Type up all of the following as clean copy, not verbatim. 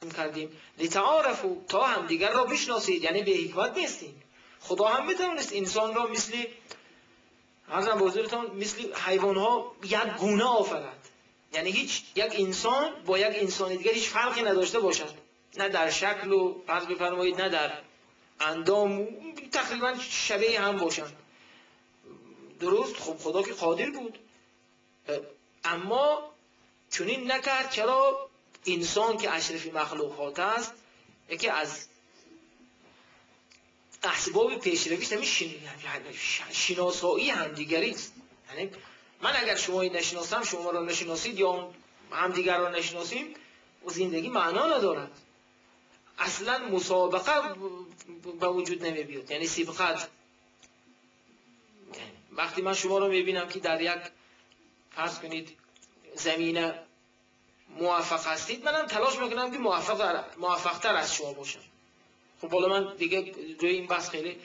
کردیم لتعارفوا، تا همدیگر را بشناسید، یعنی به حکمت نیستیم. خدا هم میتوانست انسان را مثل عرضم به حضورتان مثل حیوان ها یک گونه آفرد، یعنی هیچ یک انسان با یک انسان دیگر هیچ فرقی نداشته باشد، نه در شکل و فرض بفرمایید نه در اندام، تقریبا شبیه هم باشند. درست؟ خب خدا که قادر بود، اما چنین نکرد. چرا؟ انسان که اشرف مخلوقات است، یکی از اسباب پیشرویش همین شناسایی همدیگری است. یعنی من اگر شما نشناسم، شما را نشناسید یا همدیگر را نشناسیم، زندگی معنا ندارد. اصلا مسابقه به وجود نمی بیاد، یعنی سبقت. وقتی من شما را میبینم که در یک فرض کنید زمینه موفق هستید، منم تلاش میکنم که موفقتر از شما باشم. خب بالا من دیگه روی این بحث خیلی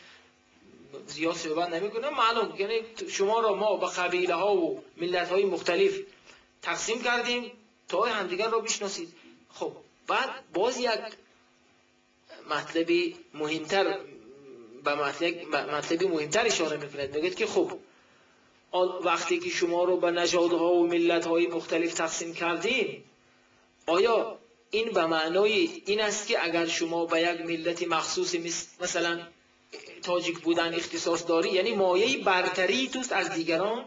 زیاد صحبت نمی کنم. معلوم یعنی شما را ما به قبیله ها و ملت های مختلف تقسیم کردیم تا همدیگر را بشناسید. خب بعد باز یک مطلب مهمتر به مطلب مهمتر اشاره میکند، میگه که خب وقتی که شما رو به نژادها و ملت‌های مختلف تقسیم کردیم، آیا این به معنای این است که اگر شما به یک ملت مخصوص مثلا تاجیک بودن اختصاص داری، یعنی مایه برتری توست از دیگران؟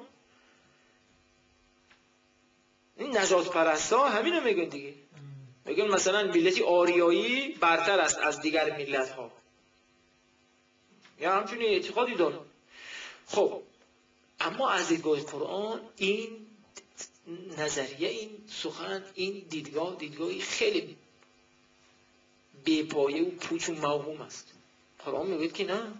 این نژاد پرستا همینو میگن دیگه، میگن مثلا ملت آریایی برتر است از دیگر ملت ها، یا همچنین اعتقادی دارن. خب اما از دیدگاه قرآن این نظریه، این سخن، این دیدگاه، دیدگاهی خیلی بی‌پایه و پوچ و موهوم است. قرآن میگه که نه،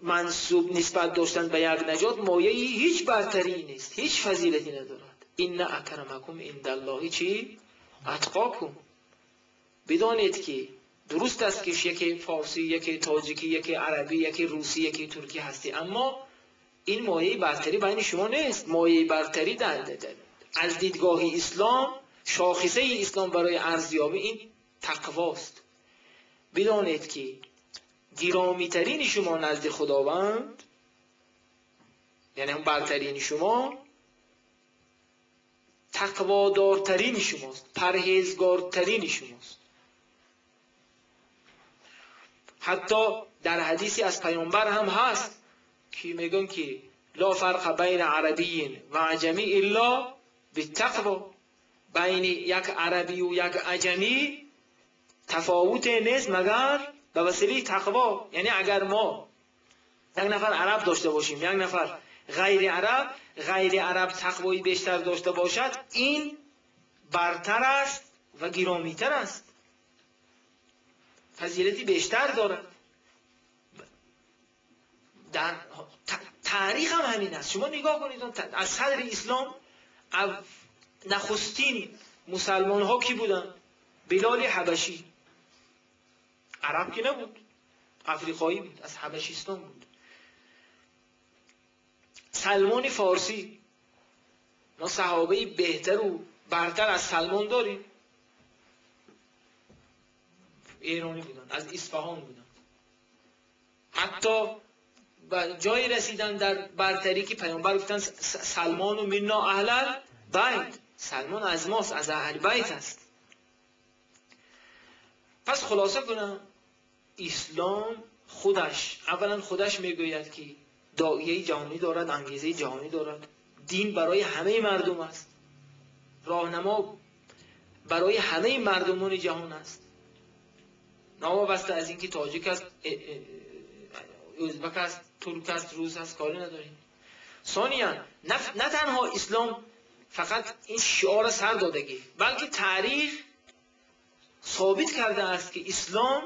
منسوب نسبت داشتن به یک نژاد مایه هیچ برتری نیست، هیچ فضیلتی ندارد. ان اکرمکم عند الله چی؟ اتقاکم. بدانید که درست است که یکی فارسی، یکی تاجیکی، یکی عربی، یکی روسی، یکی ترکی هستی، اما این مایه برتری بین شما نیست. مایه برتری در از دیدگاه اسلام، شاخصه اسلام برای ارزیابی این تقواست. بدانید که گرامیترین شما نزد خداوند، یعنی هم برترین شما، تقوادارترین شماست، پرهیزگارترین شماست. حتی در حدیثی از پیامبر هم هست که میگن که لا فرق بین عربی و عجمی الا بالتقوا، بین یک عربی و یک عجمی تفاوت نیست مگر به وسیله تقوا. یعنی اگر ما یک نفر عرب داشته باشیم، یک نفر غیر عرب، غیر عرب تقوایی بیشتر داشته باشد، این برتر است و گرامیتر است، فضیلتی بیشتر دارد. در تاریخ هم همین است. شما نگاه کنید از صدر اسلام نخستین مسلمان ها کی بودن؟ بلال حبشی، عرب که نبود، افریقایی بود، از حبشیستان بود. سلمان فارسی، ما صحابه بهتر و برتر از سلمان داریم، ایرانی بودن، از اصفهان بودن. حتی جایی رسیدن در برتری که پیامبر گفتن سلمان و منا اهل بیت، سلمان از ماست، از اهل بیت است. پس خلاصه کنم، اسلام خودش اولا خودش میگوید که داعیه جهانی دارد، انگیزه جهانی دارد، دین برای همه مردم است، راهنما برای همه مردمان جهان است، ناموابسته از اینکه تاجیک است، ازبک است، ترک است، روس است، کاری نداریم. ثانیا نه تنها اسلام فقط این شعار سر دادگی، بلکه تاریخ ثابت کرده است که اسلام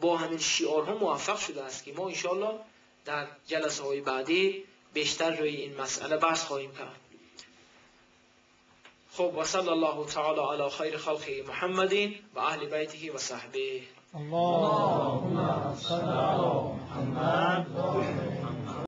با همین شعارها موفق شده است که ما انشاءالله در جلسه های بعدی بیشتر روی این مسئله بحث خواهیم کرد. خب و صلی الله تعالی علی خیر خلقه محمد و اهل بیته و صحبه. اللهم صل علی محمد.